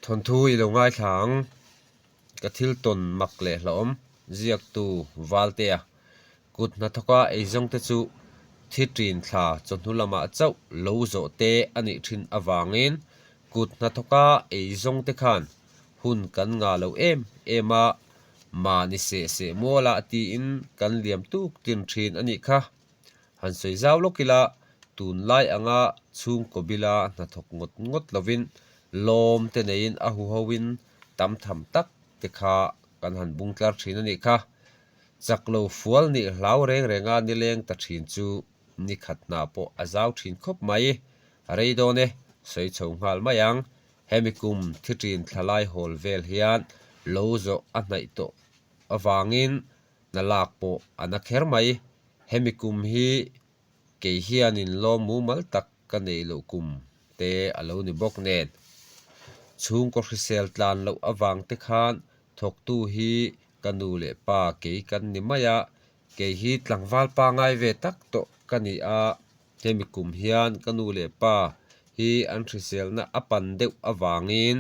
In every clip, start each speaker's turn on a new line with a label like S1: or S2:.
S1: Thawnthu i lo ngaithla ang. Ka thil tawn mak leh hlauhawm ziaktu Valtea kut hnathawka eizawngte chu thi ṭin thla chawhnu lamah chauh lo zawh te a nih ṭhin avangin kut hnathawka eizawngte khan hun kan ngah lo em em a, mahni seh seh mualah tiin kan liam tuk tlin ṭhin a nih kha. Han sawi zau lawk ila, tunlai anga chhungkaw bila hnathawk ngawt ngawt lovin lawm te neiin a huhoin tam tham tak te kha kan han bung tlar thin a nih kha. Chak lo fual nih hlau reng renga nileng ta thin chu ni khat hna pawh a zau thin khawp mai. A rei dawn e, sawi chho nghal mai ang. Hemi kum thi thin thlalai hawl vel hian lo zawh a hnaih tawh avangin hna lak pawh a na kher mai. Hemi kum hi kei hianin lawm mumal tak ka neih loh kum te a lo ni bawk nen. Chhungkaw hrisel tlan loh avang te khan thawktu hi ka nu leh pa kei kan ni mai a, kei hi tlangval pangai ve tak tawh ka ni a, hemi kum hian ka nu leh pa hi an hriselna a pan deuh avangin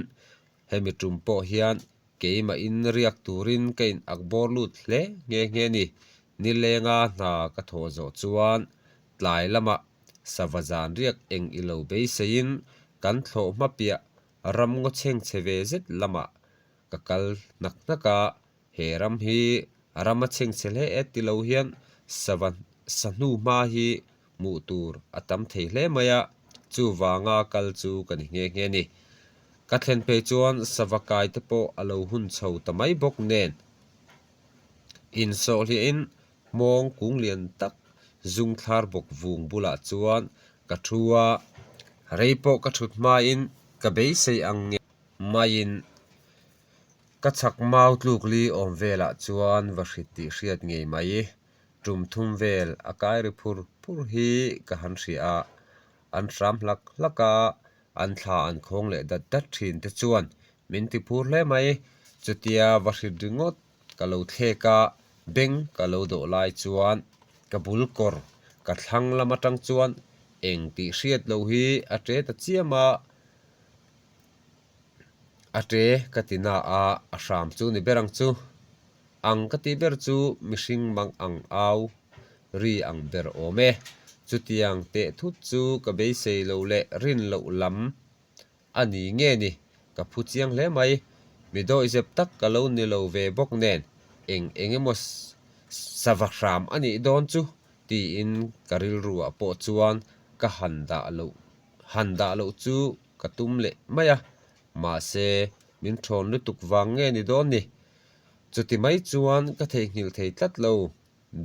S1: hemi tum pawh hian Keimahin riak turin ka in ak bawr lut hle nghe nghe ni. Nilenga hna ka thawh zawh chuan tlai lamah sava zan riak eng i lo beiseiin kan thlawh hma piah ram ngaw chheng chhe ve zet lamah ka kal hnak hnak a, he ram hi ram a chheng chhe hle e ti lo hian sava sahnu hma hi hmuh tur a tam thei hle mai a, chuvanga kal chu ka ni nghe nghe ni. Ka thlen phei chuan sava kai te pawh a lo hun chho ta mai bawk nen. Insawhhliahin hmawng kung lian tak zung thlar bawk vung bulah chuan ka thu a, rei pawh ka thut hmain ka beisei ang nge maiin ka chhak mau tluk li awm velah chuan va hrit tih hriat ngei mai. Tum thum vel a kai ri phur phur hi ka han hria a, an hram hlak hlak a, an thla an khawng leh dat dat thin te chuan min ti phur hle mai. Chutia va hrit ringawt ka lo thlek a, beng ka lo dawh lai chuan ka bul kawr ka thlang lam atang chuan eng tih hriat loh hi a ṭe ta chiam a, a ṭe ka ti na a, a hram chu ni ber ang chu. Ang ka tih ber chu mihring mang ang au ri ang ber awm e. Chutiang teh thut chu ka beisei lo leh rin loh lam a ni nge ni, ka phu chiang hle mai. Mi dawihzep tak ka lo ni lo ve bawk nen eng eng emaw sava hram a nih dawn chu tiin ka rilruah pawh chuan ka han dah loh han dah loh chu ka tum leh mai a. Mahse, min thawn lutuk vang nge ni dawn ni? Chuti mai chuan ka theihnghilh thei tlat lo,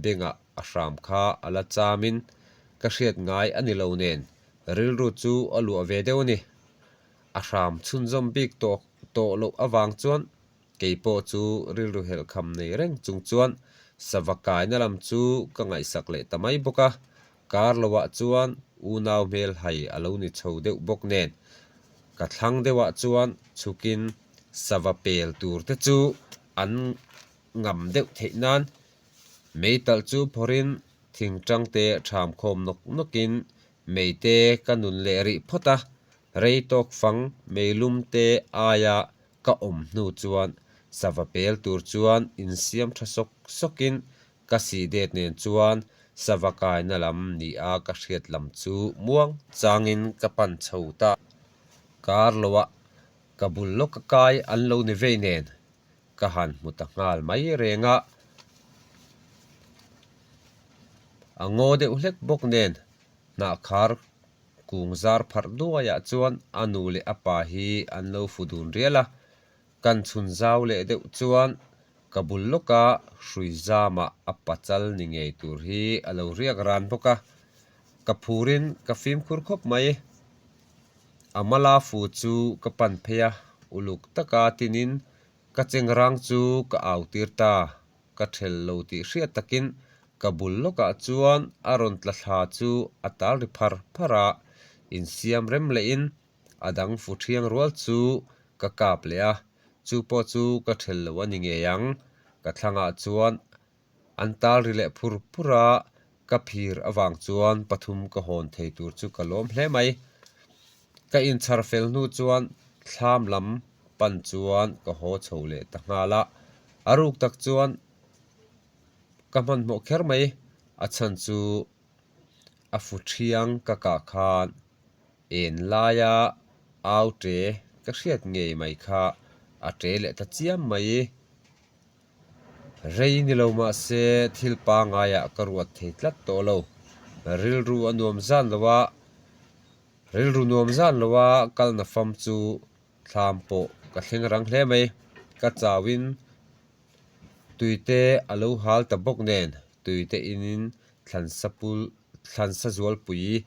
S1: bengah a hram kha a la chamin ka hriat ngai a ni lo nen rilru chu a luah ve deuh a ni. A hram chhunzawm bik tawh tawh loh avang chuan kei pawh chu rilru helhkham nei reng chung chuan sava kaina lam chu ka ngaihsak leh ta mai bawk a, kar loah chuan unau hmel hai a lo ni chho deuh bawk nen ka thlang deuhah chuan chhukin sava pel tur te chu an ngam deuh theih nan meitalh chu phawrhin thingtang te ṭham khawm nawk nawkin mei te ka nun leh rih phawt a, rei tawk fang meilum te aia ka awm hnu chuan sava pel tur chuan insiam ṭha sawk sawkin ka sih det nen chuan sava kaina lam ni a ka hriat lam chu muang changin ka pan chho ta. Kar loah Ka bul lawk a kai an lo ni vei nen ka han hmu ta nghal mai reng a, a ngaw deuh hlek bawk nen hnahkhar kung zar pharh duaiah chuan a nu leh a pa hi an lo fu dun rial a, kan chhun zau leh deuh chuan ka bul lawka hrui zamah a pachal ni ngei tur hi a lo riak ran bawk a, ka phurin ka fimkhur khawp mai. A mala fu chu ka pan phei a, uluk taka tinin ka chengrang chu ka au tir ta. Ka ṭhel lo tih hriat takin ka bul lawkah chuan a rawn tla thla chu a tal ri phar phar a, insiam rem lehin a dang fu ṭhiang rual chu ka kap leh a, chu pawh chu ka ṭhel lo a ni ngei ang. Ka thlangah chuan An tal ri leh phur phur a, ka phir avang chuan pathum ka hawn thei tur chu ka lawm hle mai. Ka inchhar fel hnu chuan thlam lam pan chuan ka haw chho leh ta nghal a. A ruk tak chuan ka hmanhmawh kher mai, a chhan chu a fu thiang ka kah khan en laia au ṭe ka hriat ngei mai kha a ṭe leh ta chiam mai. Rei ni lo mahse thil pangaiah ka ruat thei tlat tawh lo. Rilru a nuam zan lo a, rilru nuam zan lo a kalna fam chu thlam pawh ka thleng rang hle mai. Ka chauhin tuite a lo hal ta bawk nen tuite inin thlansa pul thlansa zualpui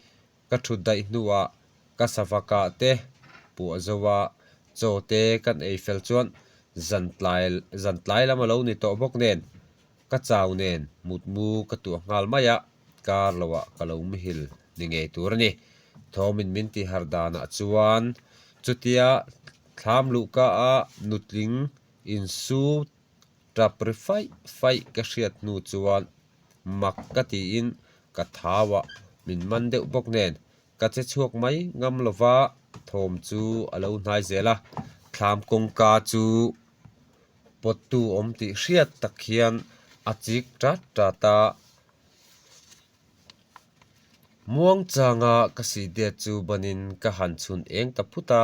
S1: Ka thut daih hnuah ka sava kah te puah zo a, chaw te kan ei fel chuan zan tlai zan tlai lam a lo ni tawh bawk nen ka chau nen mutmu ka tuah nghal mai a, kar loah ka lo muhil ni ngei tur a ni. Thawmin min tih harh danah chuan chutia thlam luhka a nutling insu tap ri faih faih ka hriat hnu chuan mak ka tiin ka thau a, min man deuh bawk nen ka che chhuak mai ngam lova thawm chu a lo hnai zel a, thlam kawngka chu pawttu awm tih hriat tak hian a chik tat tat a. Muang changa ka si det chu banin ka han chhun eng ta phut a,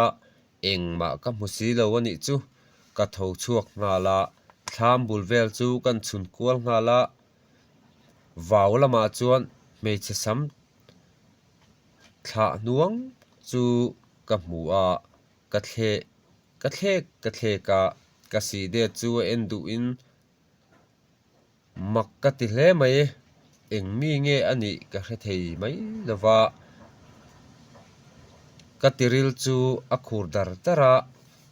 S1: engmah ka hmu si lo a nih chu. Ka tho chhuak nghal a, thlam bul vel chu kan chhun kual nghal a, vau lamah chuan hmeichhe sam thlah hnuang chu ka hmu a, ka thleh ka thlek ka thlek a, ka si det chu a en duhin Mak ka ti hle mai, eng mi nge a nih ka hre thei mai lo va, ka tiril chu a khur dar dar a,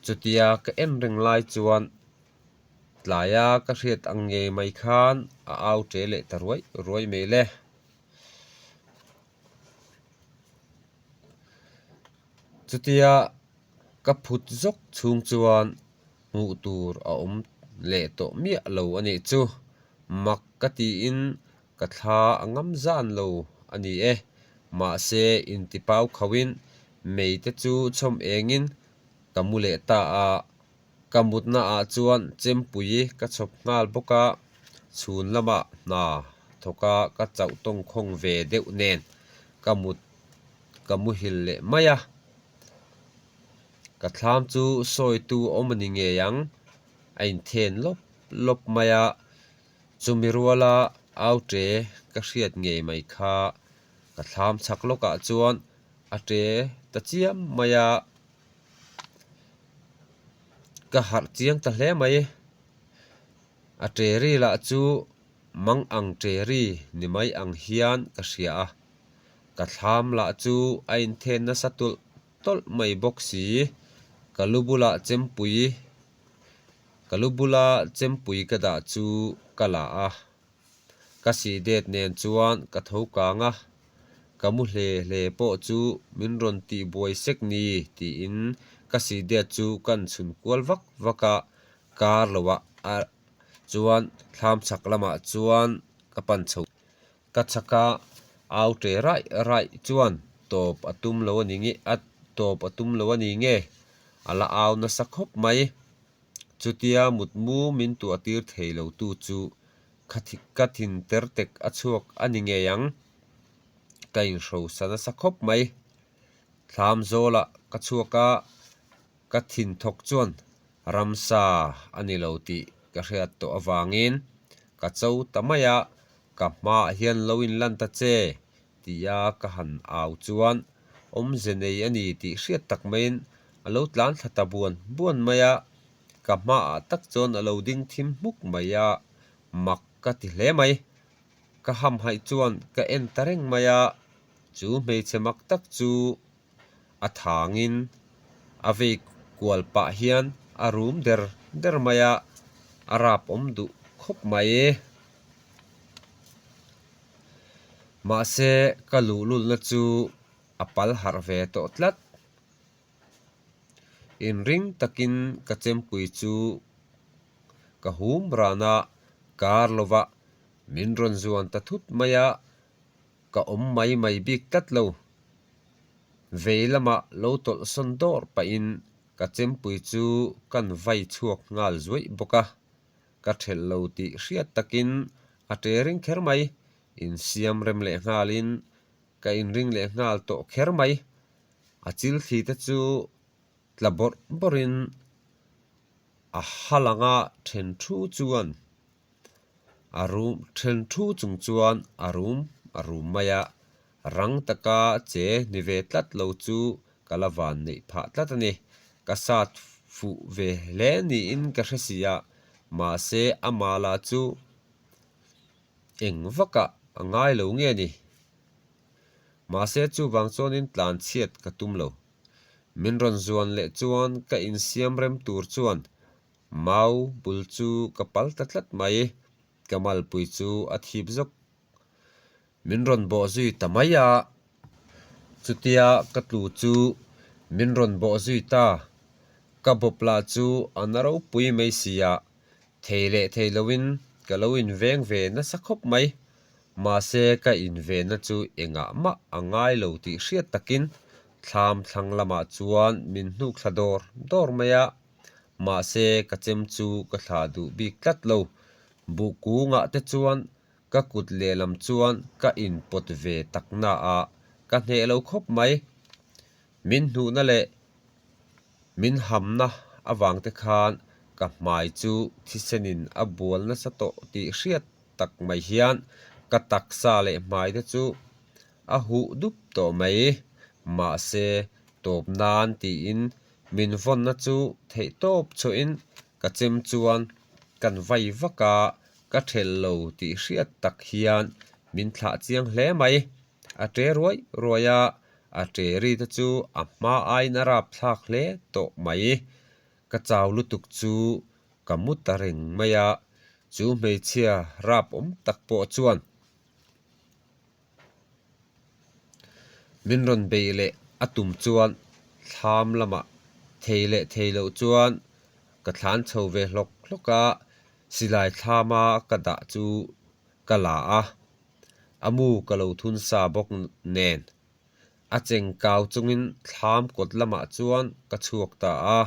S1: chutia ka en reng lai chuan tlaia ka hriat ang ngei mai khan a au ṭe leh ta ruai ruai mai le. Chutia ka phut zawk chhung chuan hmuh tur a awm leh tawh miah lo a nih chu. Mak ka tiin ka thla a ngam zan lo a ni e. Mahse intipau khauhin mei te chu chhawm engin ka mu leh ta a, ka mutna ah chuan chempui ka chhawp nghal bawk a, chhun lamah hna thawk a ka chauh tawngkhawng ve deuh nen ka mut ka muhil leh mai a. Ka thlam chu sawitu awm a ni ngei ang, a inthen lawp lawp mai a, chumi ruala au ṭe ka hriat ngei mai kha ka thlam chhak lawkah chuan a ṭe ta chiam mai a, ka harh chiang ta hle mai. A ṭe ri lah chu mang ang ṭe ri ni mai ang hian ka hria a, ka thlam lah chu a inthen nasa tulh tawlh mai bawk si, ka lu bulah chempui ka lu bula chempui ka dah chu ka la a, ka sih det nen chuan ka tho kang a, ka mu hle hle pawh chu min rawn tih buai sek ni tiin ka sih det chu kan chhun kual vak vak a, kar loah a chuan thlam chhak lamah chuan ka pan chho. Ka chhaka au ṭe raih raih chuan tawp a tum lo a ni nge a tawp a tum lo a ni nge a la au nasa khawp mai. Chutia mutmu min tuah tir thei lo tu chu ka ka thin ter tek a chhuak a ni ngei ang. Ka inhrosa nasa khawp mai. Thlam zawlah ka chhuak a, ka thin thawk chuan ramsa a ni lo tih ka hriat tawh avangin ka cho ta mai a, Ka hmaah hian lo inlan ta che, tia ka han au chuan awmze nei a ni tih hriat tak maiin a lo tlan thla ta buan buan mai a, ka hmaah tak chuan a lo ding thim hmuk mai a, mak ka ti hle mai. Ka hamhaih chuan ka en ta reng mai a, chu hmeichhe mak tak chu A thangin a vei kual pah hian a rum der der mai a, a rap awm duh khawp mai. Mahse ka luhlulna chu a pal harh ve tawh tlat. Inring takin ka chempui chu ka hum ran a, kar lova min rawn zuan ta thut mai a. Ka awm mai mai bik tlat lo. Vei lamah lo tawlh sawn dawr pahin Ka chempui chu kan vai chhuak nghal zuaih bawk a, ka thelh lo tih hriat takin a ṭe ring kher mai. Insiam rem leh nghalin ka inring leh nghal tawh kher mai. A chil thli te chu tla bawrh bawrhin a ha langa then thu chuan a rum then thu chung chuan a rum a rum mai a, rang taka che ni ve tlat lo chu ka la van neih phah tlat a ni. Ka sat fuh ve hle niin ka hre si a, mahse amah lah chu eng vakah a ngai lo nge ni. Mahse chuvang chuanin tlan chhiat ka tum lo. Min rawn zuan leh chuan ka insiam rem tur chuan mau bul chu ka pal ta tlat mai. Ka malpui chu a thip zawk. Min rawn bawh zui ta mai a. Chutia ka tlu chu min rawn bawh zui ta. Ka bawp lah chu a na ropui mai si a, thei leh thei loin ka lo inveng ve nasa khawp mai. Mahse ka invenna chu engah mah a ngai lo tih hriat takin thlam thlang lamah chuan min hnuk thla dawr dawr mai a, mahse ka chem chu ka thlah duh bik tlat lo. Buh kungah te chuan ka kut lehlam chuan ka inpawt ve tak na a, ka hneh lo khawp mai. Min hnuhna leh min hamna avang te khan ka hmai chu thisenin a bual nasa tawh tih hriat tak mai hian ka taksa leh hmai te chu a huh dup tawh mai. Mahse, tawp nan tiin min vawnna chu theih tawp chhuahin ka chem chuan kan vai vak a, ka thelh lo tih hriat tak hian min thlah chiang hle mai. A ṭe ruai ruai a, a ṭe ri te chu a hma aiin a rap thlak hle tawh mai. Ka chau lutuk chu ka mu ta reng mai a, chu hmeichhia rap awm tak pawh chuan min rawn beih leh a tum chuan thlam lamah thei leh thei loh chuan ka thlan chho ve hlawk hlawk a, silai thlama ka dah chu ka la a, a mu ka lo thun sa bawk nen. A cheng kau chungin thlam kawt lamah chuan ka chhuak ta a,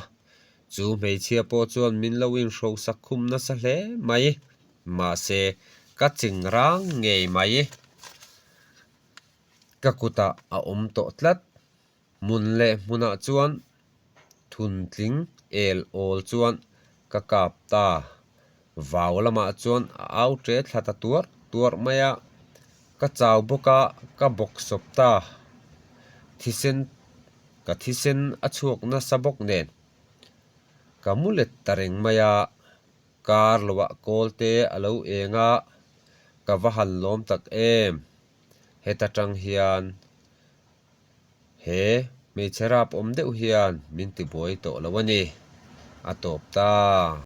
S1: chu hmeichhia pawh chuan min lo inhrosak khum nasa hle mai. Mahse, ka cheng rang ngei mai. Ka kutah a awm tawh tlat. Hmun leh hmunah chuan thuntling el awl chuan ka kap ta. Vau lamah chuan a au ṭe thla ta tuar tuar mai a, ka chau bawk a, ka bawk sawp ta. Thisen, ka thisen a chhuak nasa bawk nen ka mu let ta reng mai a, kar loah kawl te a lo eng a, ka va han lawm tak em. Heta tang hian He hmeichhe rap awm deuh hian min tibuai tawh lo a ni, a tawp ta.